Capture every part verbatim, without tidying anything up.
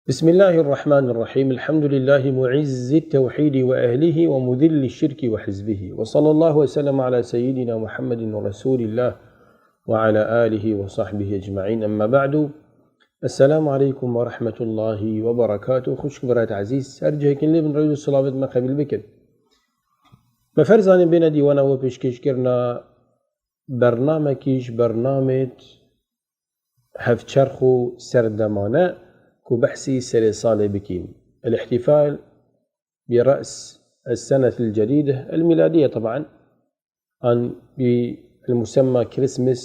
بسم الله الرحمن الرحيم. الحمد لله معز التوحيد وأهله ومذل الشرك وحزبه. وصلى الله وسلم على سيدنا محمد رسول الله وعلى آله وصحبه أجمعين. أما بعد. السلام عليكم ورحمة الله وبركاته. Xwişk birat ezîz, her cihekî lê bin rêz û silavêt me qebîl bikin. Me ferzanê bêne dîwana we pêşkêşkirina bernamekî ji bernamêt hevçerx û serdemane ku behsî serê salê bikîn. الاحتفال برأس السنة الجديدة الميلادية طبعا، عن بالمسمى كريسمس،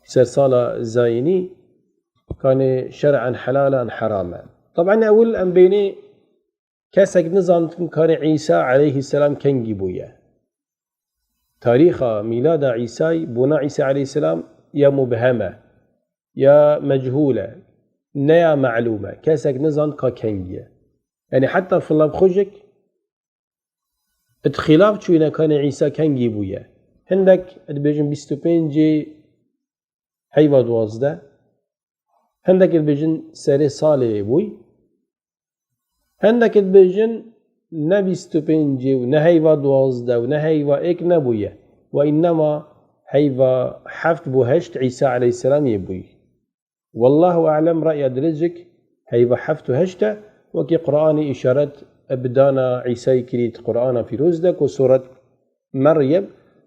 sersala zayînî, kanê şer'en helal an heram e. Taban ewil em bênê kesek nizantin kanê Îsa aleyhisselam kengî bûye. Tarîxa mîlada Îsay, bûna Îsa aleyhisselam ya mubhem e, ya mechûl e, ne ya melûm e. Kesek nizan ka kengî ye. Yanî heta fila bi xwe jik di xîlaf çûyîne kanê Îsa kengî bûye. Hindek dibêjin bîst û pêncê heyva duwazdeh. Hindek dibêjin serê salê bûy. Hindek dibêjin ne bîst û pêncê û ne heyva duwazdeh û ne heyva êk nebûye. Ve înnema heyva heft bû heşt Îsa aleyhisselam yê bûy. Wallahu alem, reya dirêj jik heyva heft û heşt e, wekî Qur'anê îşaret bi dana Îsayî kirî di Qur'ana pîroz de ku suret Meryem,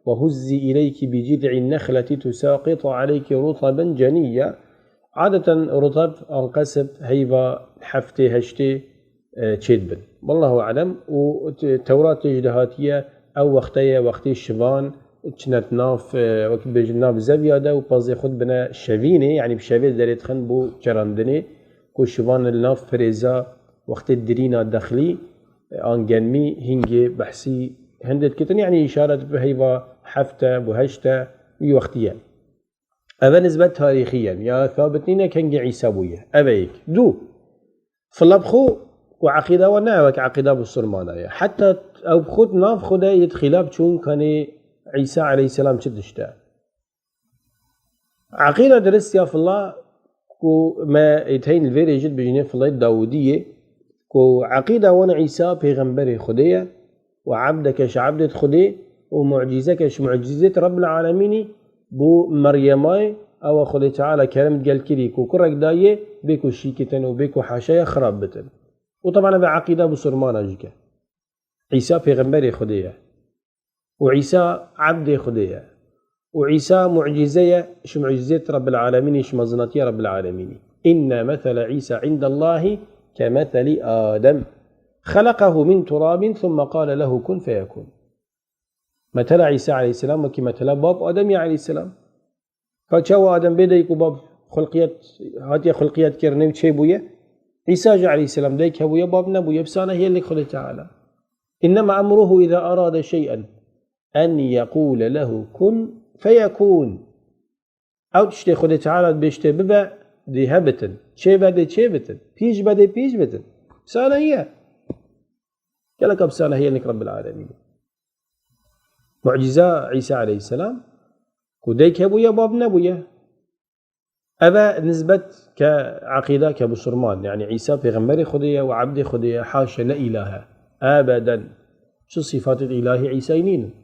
وهزي إليك بجذع النخلة تساقط عليك رطبا جنيا. Adeten rutab an qesb heyva heftê heştê, e, çêdibin. Wallahu alem. Û t-, Tewratê jî de hatiye, ew wexte ye, wextê şivan, çinet nav, e, wek bêjin nav zeviya de û pezê xwe dibine şevînê, yanî bi şevê derê dixin bo çerandinê, ku şivan li nav pirêza wextê dirîna dexlî, e, an genmî hingê behsî hindê dikitin, yanî îşaret bi heyva heft e, bo heşt e, wî wextî ye. Eve nisbet tarîxî ye, ya sabit nîne kengê Îsa bûye. Eve yek. Du, fila bi xwe ku eqîda we ne ew wek eqîda bisurmana ye. Heta ew bi xwe di nav xwe de yê di xîlaf çûn kanê Îsa aleyhisselam çi tişt e. Eqîda dirist ya fila ku me êtheyn li vê rê jî dibêjinê filayê Dawudî yê ku eqîda wan Îsa pêxemberê Xwedê ye û ebdeke ji ebdêt Xwedê û mucîzeke ji mucîzêt Rebbil Alemînî bo Meryemayê, ewa Xwedê Teala kerem digel kirî ku kurek dayê bê ku şîkitin û bê ku haşaya xirab bitin. Û teban eve eqîda bisurmana jî ke Îsa pêxemberê Xwedê ye. Û Îsa ebdê Xwedê ye. Û Îsa mucîze ye, ji mucîzêt Rebbil Alemînî, ji mezinatiya Rebbil Alemînî. إن مثل عيسى عند الله كمثل آدم خلقه من تراب ثم قال له كن فيكون. Metela Îsa aleyhisselam wekî metela bab Ademî aleyhisselam. Ka çawa Adem bê dayik û bab xulqiyet, hatiye xulqiyet kirinê û çêbûye? Îsa jî aleyhisselam dayik hebûye, bab nebûye, bi sanehiyê li Xwedê Teala. إنما أمره إذا أراد شيئا أن يقول له كن فيكون. Ew tiştê Xwedê Teala dibêjtê bibe, dê hebitin. Çêbe, dê çêbitin. Pîç be, dê pîç bitin. Bi sanehiye. Geleka bi sanehiye nik Rebbil Alemîn. Mucîza Îsa aleyhisselam, ku dayik hebûye, bab nebûye. Eve nisbet ke eqîda ke bisurman, yanî Îsa pêxemberê Xwedê ye û ebdê Xwedê ye, haşe, ne îlah e. Ebeden. Çi sîfatêt îlahî Îsayî nînin.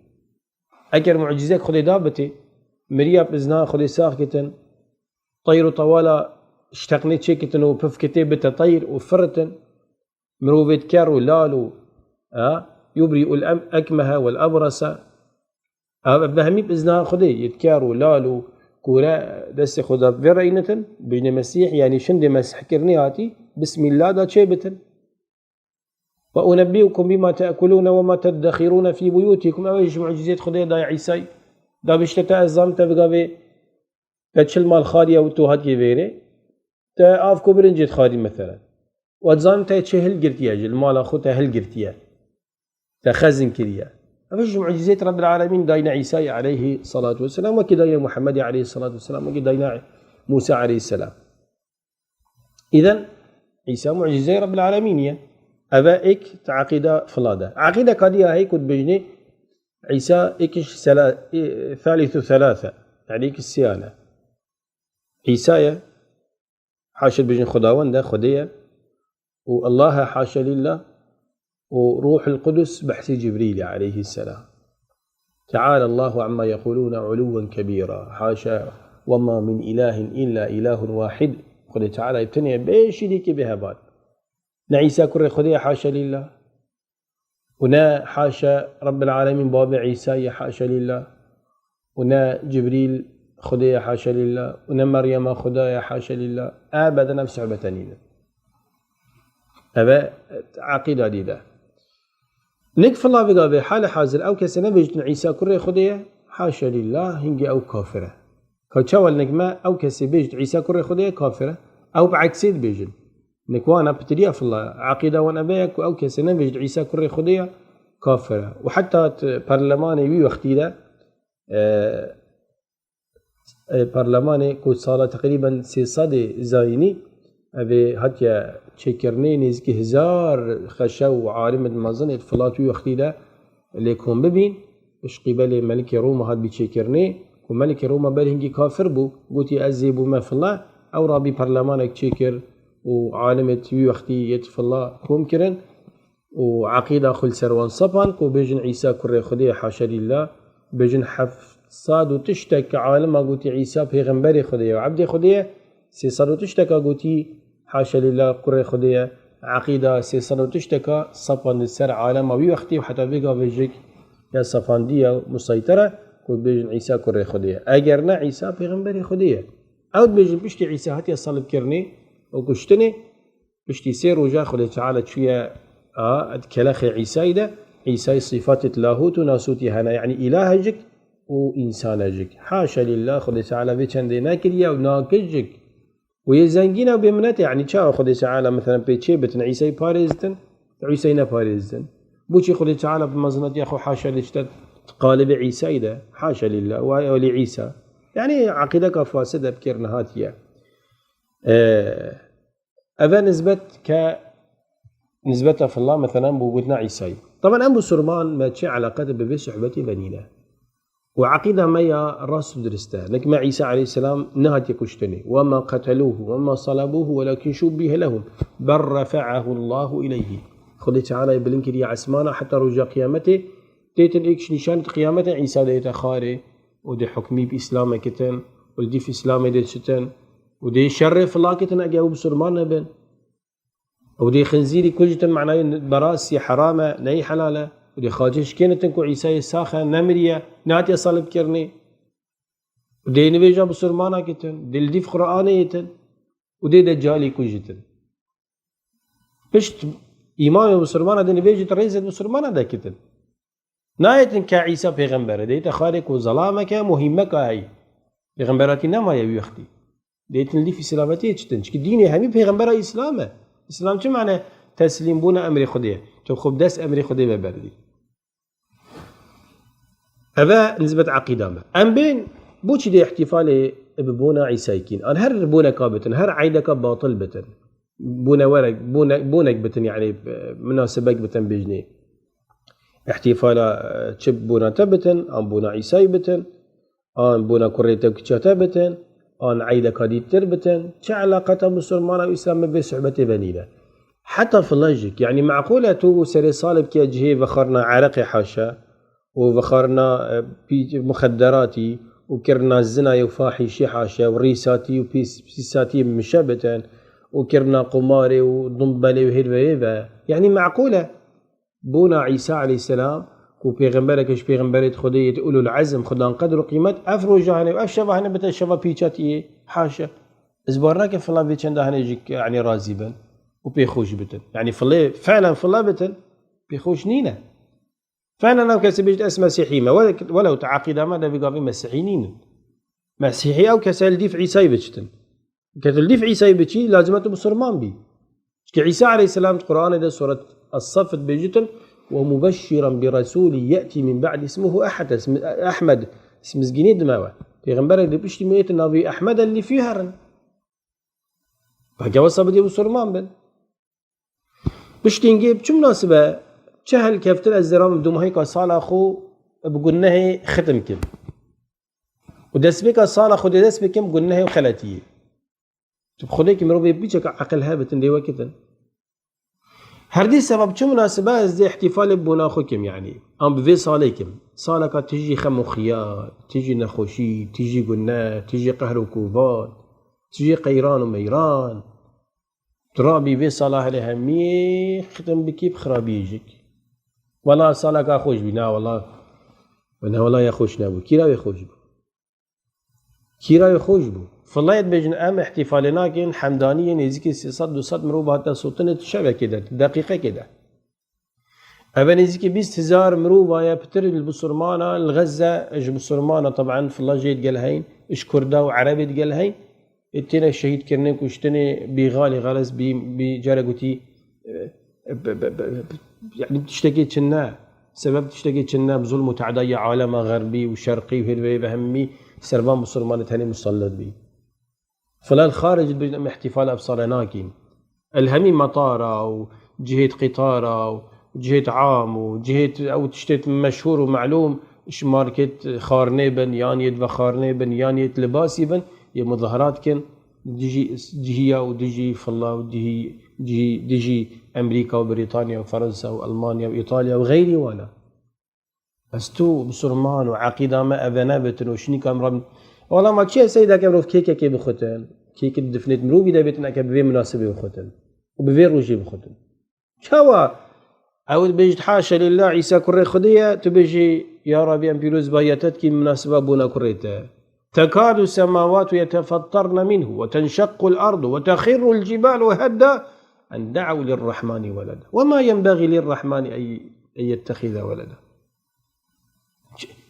Eger mucîzek Xwedê da bitê, miriya bi izna Xwedê sax kitin, teyr û tewala ji teqnê çêkitin û pifkitê bite teyr û firitin, mirovêt ker û lal û, a, يبرئ الأكمه والأبرص. Ev, ev hemî bi izna Xwedê yê ker û lal û kûre destê xwe da vê re înitin, bêjinê Mesîh, yanî şindê mesihkirinê hatî, Bismillah da çê bitin. وأنبئكم بما تأكلون وما تدخرون في بيوتكم. Ew ê ji mucîzêt Xwedê daye Îsayî. Da bişte te ez zanim te bigavê te çil mal xariye û tu hatiye vêrê. Te av ku birincê dixwarî meselen. Û ez zanim te çi hilgirtiye ji li mala xwe te hilgirtiye. Te xezin kiriye. Ev ji mucîzêt Rebbil Alemîn dayne Îsayî aleyhî salatu vesselam, wekî dayne Muhammedî aleyhî salatu vesselam, wekî dayne Mûsa aleyhî selam. Îden Îsa mucîzeyê Rebbil Alemîn ye. Eve êk di eqîda fila de. Eqîdeka diya heye ku dibêjinê Îsa êkiş sela-, ê, thalithu thalatha. Yanî êkiş siyan e. Îsa ye, Haşa bêjin Xwedawend e, Xwedê ye. û Allah e, haşa lillah, û Ruhul Qudus behsê Cibrîl e aleyhisselam. Teala Allahu amma yequlûne ulûwen kebîra. Haşa, ve ma min ilahin illa ilahun wahid. Xwedê Teala bi tenê ye, bê şirîkê, bê heval. Ne Îsa kurê Xwedê ye, haşa lillah. û ne haşa Rabbil Alemîn babê Îsa ye, haşa lillah, û ne Cibrîl Xwedê ye, haşa lillah, û ne Meryema Xweda ye, haşa lillah. Ebeden ev sohbete nîne. Ev e eqîda dîde. Nik fila viga vê hali hazir ew kesê nebêjtin Îsa kurê Xwedê ye, haşa lillah, hingê ew kafir e. Ka çawa nik me ew kesê bêjit Îsa kurê Xwedê ye, kafir e. Ew bi eksê dibêjin. Nik wana pitiriya fila, eqîda wan eve ye ku ew kesê nebêjit Îsa kurê Xwedê ye, kafir e. Û heta t-, perlemanê wî wextî de, e, e, perlemanê ku sala teqrîben sê sedê zayînî, evê hatiye çêkirinê, nêzîkî hezar xeşe û alimê mezin ê filat wî wextî de lê kom bibîn, ji qîbelê Melikê Roma hat bî çêkirinê, ku Melikê Roma ber hingî kafir bû, gotî, ez zê bûme fila, ew rabî perlemanek çêkir û alimêt wî wextî yêt fila kom kirin û eqîda xwe li ser wan sepand, ku bêjin Îsa kurê Xwedê ye, haşa lillah, bêjin heft sed û tiştek alima gotî Îsa pêxemberê Xwedê ye û ebdê Xwedê ye, sê sed û tişteka gotî, haşa lillah, kurê Xwedê ye. Eqîda sê sed û tişteka sepandî ser alema wî wextî û heta vê gavê jik ya sepandiye û museyter e, ku bêjin Îsa kurê Xwedê ye. Eger ne, Îsa pêxemberê Xwedê ye. Ew dibêjin piştî Îsa hatiye salibkirinê û kuştinê, piştî sê roja Xwedê Teala çûye a kelexê Îsayî de, Îsayî sîfatêt lahût û nasûtî hene, yanî îlahejik û însanejik. Haşa lillah, Xwedê Teala vê çendê nekiriye û nakir jik. Û yê zengîn e û bêminet e, yanî çawa Xwedê Teala, meselen, pê çê bitin, Îsayî parêzitin, Îsayî neparêzitin? Boçî Xwedê Teala bi mezinatiya xwe haşa lê çite qalibê Îsayî de? Haşa lillah, wa elî Îsa. Yanî eqîdeka fasid e bi kêr nehatiye. E, Ev e nizbet ke, nizbeta fila, meselen, bo gotina Îsayî. Taban em Musulman me çi eleqet bi vê sohbetê ve nîne. Û eqîda me ya rast û dirist e. Nek me Îsa aleyhisselam nehatiye kuştinê. Ve ma qetelûhu, ve ma salabûhu, welakin şubbihe lehum. Bel refe'ahu Allahu ileyhi. Xwedê Teala bilind kiriye esmana heta roja qiyametê. Têtin êk ji nîşanêt qiyametê Îsa dête xarê û dê hukmî bi Îslamê kitin û li dîf Îslamê dê çitin. û dê şerê fila kitin ege ew bisurman nebin. Ew dê xinzîrî kujitin, manayê berasî heram e, neyî helal e. Û dê xacê şikênitin ku Îsayê sax e, nemiriye, nehatiye salibkirinê. Û dê nivêja bisurmana kitin, dê li dîf Qur'anê yetin. Û dê decalî kujitin. Pişt îmamê bisurmana dê nivêjit rêzê bisurmana dekitin. Nayêtin ke Îsa pêxember e, dêyite xalê ku zelameke muhîmeka heyî. Pêxemberatî nemaye wî wextî. Dêytin li dîf îslametiyê çitin. Çikî dînê hemî pêxembera Îslam e. Îslam çi mane? Teslîmbûna emrê Xwedê ye. Tu xwe bi dest emrê Xwedê ve berdî. Eve nizbet eqîda me. Em bên, boçî dê îhtîfalê bi bona Îsayî kîn? An her boneka bitin, her eydeka batil bitin. Bonewerek, bone-, bonek bitin, yanî, e, minasibek bitin bêjnê. Îhtîfala, e, çi bona te bitin, an bona Îsayî bitin, an bona kurê te û kiça te bitin, an eydeka dîtir bitin. Çi eleqeta Musulmana û Îslam bi vê sohbetê ve nîne? Heta filajik, yanî meqûl e tu serê salê bike cihê vexwarina ereqê haşa, û vexwarina, e, pî-, muxedderatî û kirina zinayê û fahîşî haşa û rîsatî û pîs-, pîsatî mişe bitin û kirina qumarê û dumbelê û hêr ve hêr ve. Yanî meqûl e. Bona Îsa aleyhisselam ku pêxembereke ji pêxemberêt Xwedê yê ulul ezm, Xudan qedr û qîmet, ev roja hene û ev şeva hene bite şeva pîçatiyê, haşa. Ez bar nake filan vê çenda hene jî, yanî razî bin û pê xweş bitin. Yanî filê, felen fila bitin, pê xweş nîne. Fena nav kesê bêjit ez Mesîhî me. Wele, welew tu eqîda me de vî gavê Mesîhî nînin. Mesîhî ew kese li dîf Îsayî biçitin. Ke tu li dîf Îsayî biçî, lazim e tu bisurman bî. Çikî Îsa aleyhisselam di Qur'anê de suret Es-Saff dibêjitin, "Ve mubeşşiran bi resûlî ye'tî min ba'dî ismuhu Ehmed." Ism-, Ehmed, ism mizgînî dime we. Pêxemberek li piştî me yêtin navê Ehmed el lîfî herin. Peke wesa bidê bisurman bin. Piştî hingê bi çi minasibe çi helkeftin ez dê rabim dumahîka sala xwe bi gunehê xitim kim. Û destpêka sala xwe dê dest pê kim gunehê û xeletiyê. Tu bi Xwedê ki mirovê biçeka eqil hebitin lê wekitin. Herdî sebab çi munasibe ez dê îhtîfalê bona xwe kim, yanî. An bi vê salê kim. Saleka tijî xem û xiyar, tijî nexweşî, tijî gune, tijî qehr û kovan, tijî qeyran û meyran. Tu rabî vê sala herê hemî xitim bikî bi xirabiyê jik. Wela saleka xweş bî, na wela, na wela ya xweş nebû. Kîra wê xweş bû? Kîra wê xweş bû? Filayê dibêjin em îhtîfalê nakin, hemdaniyê nêzîkî sê sed du sed mirov hate sotinê tu şevekê de, tu deqîqekê de. Eve nêzîkî bîst hezar mirov aye pitir li bisurmana, li Xezze ji bisurmana, teben fila jê digel heyn, ji Kurda û Erebê digel heyn, ê têne şehîdkirinê, kuştinê, bî xalî xeres, bî, bî care gotî, e, be, be, be, be, yanî tiştekê çin ne. Sebeb tiştekê çin ne, bi zulm û te'dayê alema xerbî û şerqî û hêl vê ve hemî ser van bisurmanê tenê musellet bî. Filan xaric dibêjin em îhtîfal ev sale nakîn. El hemî metara û cihêt qîtara û cihêt am û cihêt ew tiştêt meşhûr û melûm ji markêt xwarinê bin, yan yêt vexwarinê bin, yan yêt libasî bin, yê muzaherat kin dijî cihiya û dijî filla û dijî, dijî, dijî Emerîka û Brîtanya û Ferensa û Elmanya û Îtalya û xeyrî wana. Ez tu bisurman û eqîda me eve nebitin û şinîka em rabin. Wala ma çi ye seyda ke mirov kêkekê bixutin? Kêkê difnêt mirovî de bêtin eke bi vê munasibê bixutin û bi vê rojê bixutin. Çawa? Ew dibêjit, "Haşa lillah, Îsa kurê Xwedê ye." Tu bêjî, "Ya Rabî, em pîrozbahiya te dikîn munasiba bona kurê te." "Tekadu semawatu yetefattarne minhu ve tenşeqqul ardu ve texirrul cibalu hedda en de'u lirrahmani weleda. Ve ma yenbagî lirrahmani en, en yettexize weleda."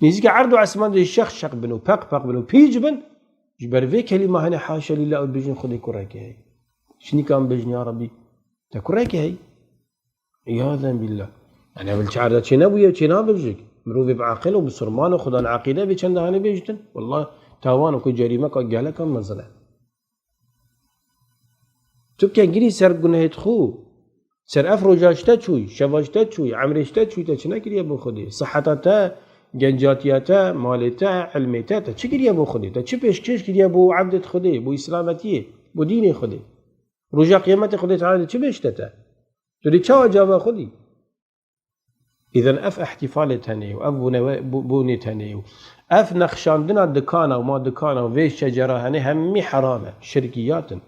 Nêzîkî erd û esman dê şeq şeq bin û peq peq bin û pîç bin, ji ber vê kelîma hene haşa lillah ew dibêjin Xwedê kurekê heye. Şinîka em bêjin, ya Rebî, te kurekê heye. Îyazen billah. Yani ev li çi erda çênebûye, çênabe jik. Mirovê bi aqil û bisurman û xudan eqîde vê çenda hene bêjtin. Wallah tawan û ku cerîmeka geleka mezin e. Tu kengirî ser gunehêt xwe, ser ev roja ji te çûyî, şeva ji te çûyî, emrê ji te çûyî, te çi nekiriye bo Xwedê? Siheta te, gencatiya te, malê te, ilmê te, te çi kiriye bo Xwedê? Te çi pêşkêş kiriye bo evdêt Xwedê, bo îslametiyê, bo dînê Xwedê? Roja qiyametê Xwedê Teala çi bêjte te? Tu dê çawa cava xwe dî? Îzen ev îhtîfalê tenê û ev bûnewe-, bû-, bûnê tenê û ev nexşandina dikana û ma dikana û vê şecera henê hemî heram e, şirkiyat in.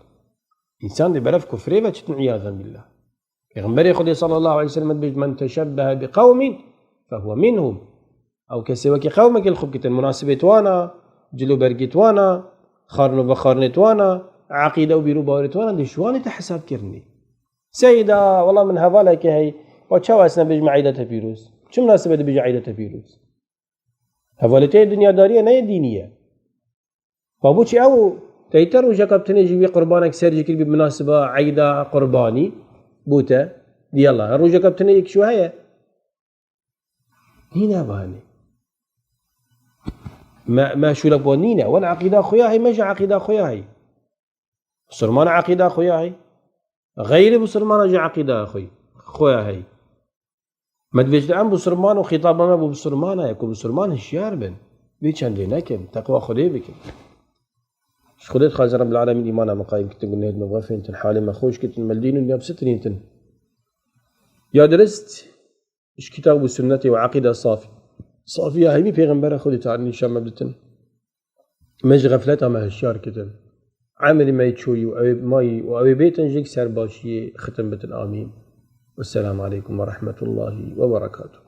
Însan dê berev kufrê ve çitin, îyazen billah. Pêxemberê Xwedê sallallahu aleyhi ve sellem dibêjt, "Men teşebbehe bi qewmin fehuve minhum." Ew kesê wekî qewmekê li xwe bikitin, munasibêt wana, cil û bergît wana, xarin û vexarinêt wana, eqîde û bîr û bawerêt wana, dê ji wanê te hesab kirinî. Seyda, wela min hevalekê heye. Wa çawa ez nebêjim eyda te pîroz? Çi minasebet dibêje eyda te pîroz? Hevalê te yê dinyadariye, ne yê dînî ye. Wa boçî ew teyte rojeka bi tenê jî wî qurbanek ser jî kiribî minasiba eyda qurbanî bo te? Diyallah, her rojeka bi tenê yek ji we heye. Nîne banê. Me, me şûlek bo nîne. Wan eqîda xwe ya heye, me jî eqîda xwe ya heye. Bisurmana eqîda xwe ya heye. Xeyrê bisurmana jî eqîda xwe, xwe ya heye. Me dibêjin em bisurman û xîtaba me bo bisurmana ye, ku bisurman hişyar bin. Vê çendê nekin, teqwa Xwedê bikin. Ji Xwedê dixwazin Rebbil Alemîn îmana me qayîm kitin, gunehêt me bixefîntin, halê me xweş kitin, me li dîn û dinya bisitirîntin. Ya dirist, ji kitab û sunnetê û eqîda safî. Safiya hemî pêxembera Xwedê Teala nîşan me biditin. Me ji xefleta me hişyar kitin. Emirî me yê çoyî û ew ê mayî û ew ê bêtin jî ser başiyê xitim bitin. Amîn. Wesselamu aleykum ve rahmetullahi ve berekatuh.